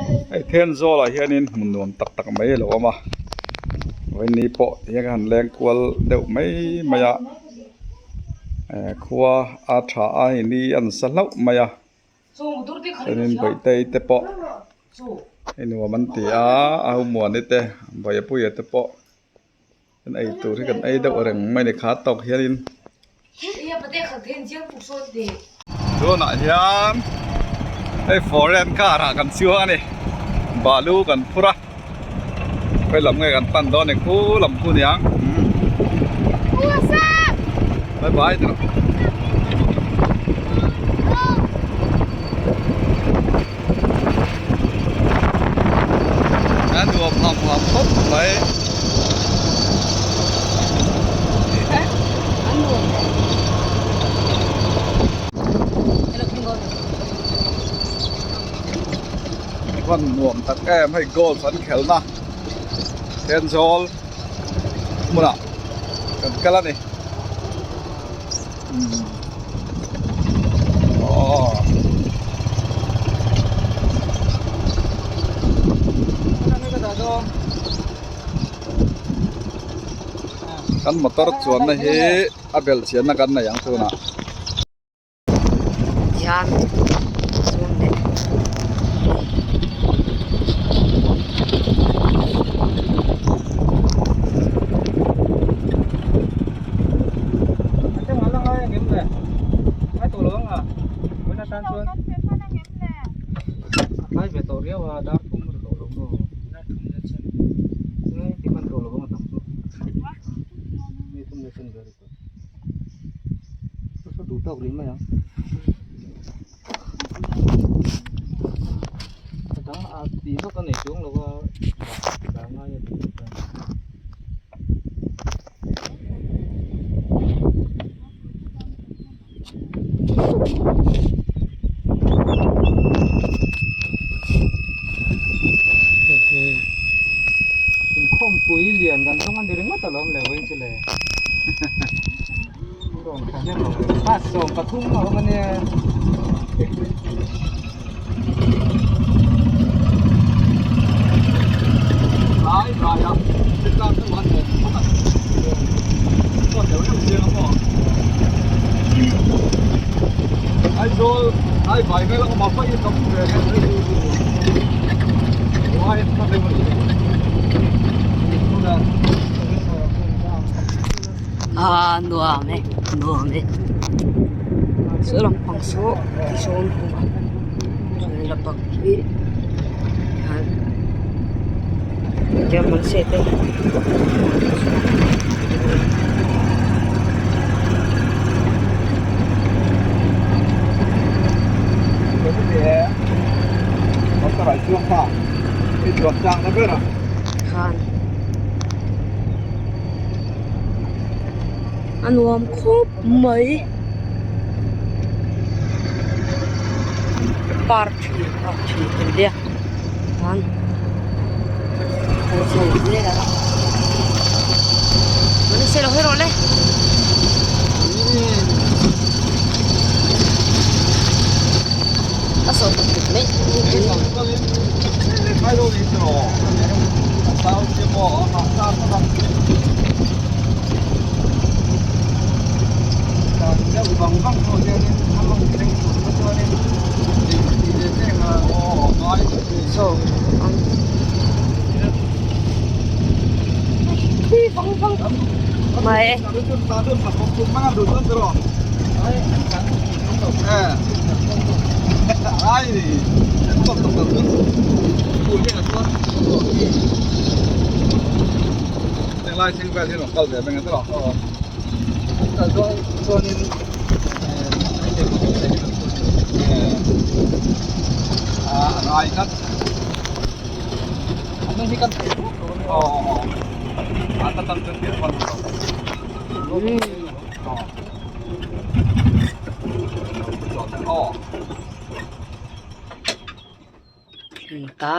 Hei Thenzawl ah hianin hmun nuam tak tak mai a lo awm a vawiin pawh tihian ka han leng kual deuh mai mai a eh khua a tha a hei ni a nasa hlauh mai a chuanin bawihte te pawh hei nuam an ti a a humuani te bawihpuia te pawh. Kan ei tur hi kan ei deuh reng mai a ni kha tawk hianin tunah hian hei foreign car ah kan chuang a ni balu kan phur a khawi lam nge kan pan dawn ni khu lam khu niang bye bye tawh. A nuam ham ham khawp mai. Van nuam tak em hei golf an khelhna Thenzawl hmunah kan kal a ni. Kan motor chuanna hi a belhchianna kan nei ang tunah. Hian chuan leh Inkhawmpui lian kan thawng a ni ringawt alawm le vawiin chu le. Aaa nuam e nuam e saw lampang saw ti sawn kawng a chuan lampang khi hian german se te khan. A nuam khawp mai park thin park thin kan nia chuan kawr chho vel a mahse lo hawi rawh le. A sawi tak tak mai. Mai. Ta.